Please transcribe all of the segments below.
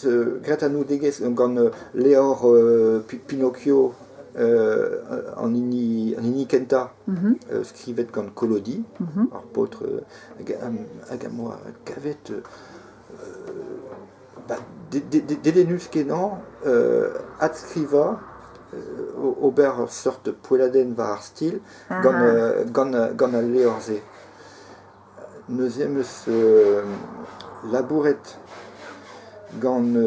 meus graet anaoudegezh gant levr Pinocchio an hini an hini kentañ skrivet gant Collodi, ar paotr hag am boa kavet dedennus-kenañ adskrivañ, ober ur seurt poelladenn war ar stil gant gant al levr-se. Neuze em eus labouret gant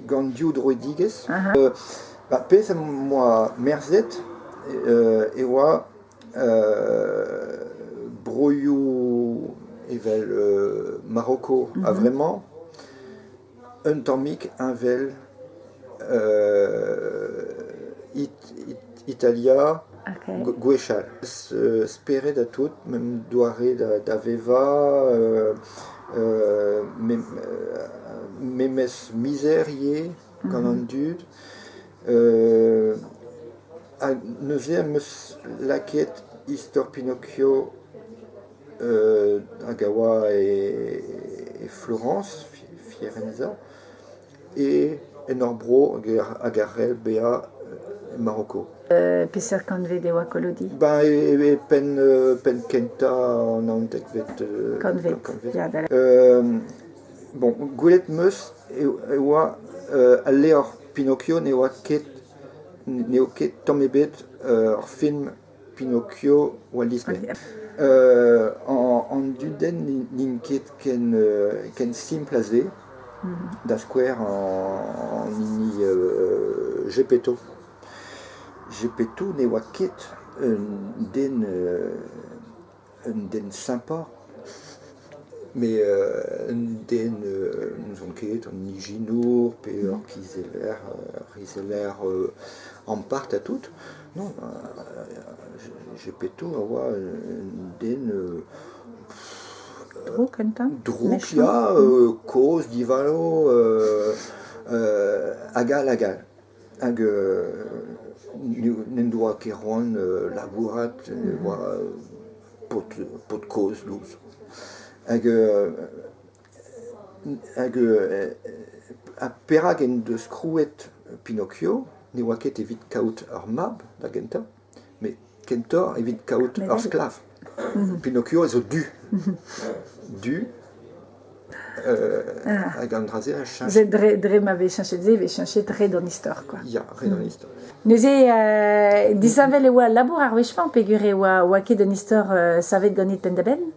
gant div droidigezh. Pezh am boa merzet e oa broioù evel Maroko a-vremañ un tammig heñvel Italia gwechall. Spered ha tout, mem doare da vevañ, memes mizer ivez gant an dud. Ha neuze em eus lakaet istor Pinocchio hag a oa e Florence, Fiorenza, e en hor bro hag a c'hell bezañ e Maroko. Peseurt kantved e oa Collodi? Ben e penn penn kentañ an naontekvet kantved. Bon, gwelet 'm eus e oa al levr Pinocchio ne oa ket n'eo ket tamm ebet ur film Pinocchio Walt Disney. An dudenn n'int ket ken ken simpl ha se. Da skouer an hini Geppetto. Geppetto ne oa ket un den Un den sympa, mais un den n'ouzon ket, un ijinour pe ur kizeller, ur kizeller ampart ha tout. Non, Geppetto a oa un den Drouk un tamm? Drouk, ya, kozh, divalo, hag all hag all. Hag n'en doa ket c'hoant labourat, e oa paotr paotr kozh lous. Hag hag ha perak en deus krouet Pinocchio ne oa ket evit kaout ur mab da gentañ, met kentoc'h evit kaout ur sklav. Pinocchio a zo du. Du hag an dra-se a cheñch. Dre, dre ma vez cheñchet se, e vez cheñchet red an istor, quoi. Ya, red an istor. Neuze, disheñvel e oa al labour ar wech-mañ peogwir e oa, oa ket un istor savet ganit penn-da-benn.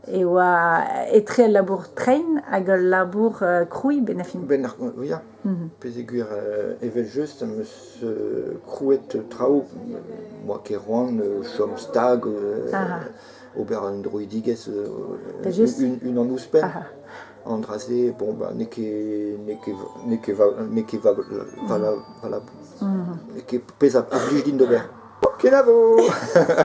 E oa etre al labour treiñ hag al labour krouiñ benn ar fin. Benn ar ya. Peogwir evel-just am eus krouet traoù, 'moa ket c'hoant chom stag, ober un droidigezh unan ouzhpenn. An dra-se, bon bah n'eo ket n'eo ket n'eo ket n'eo ket valabl, n'eo ket pezh a blij din d'ober. Kenavo!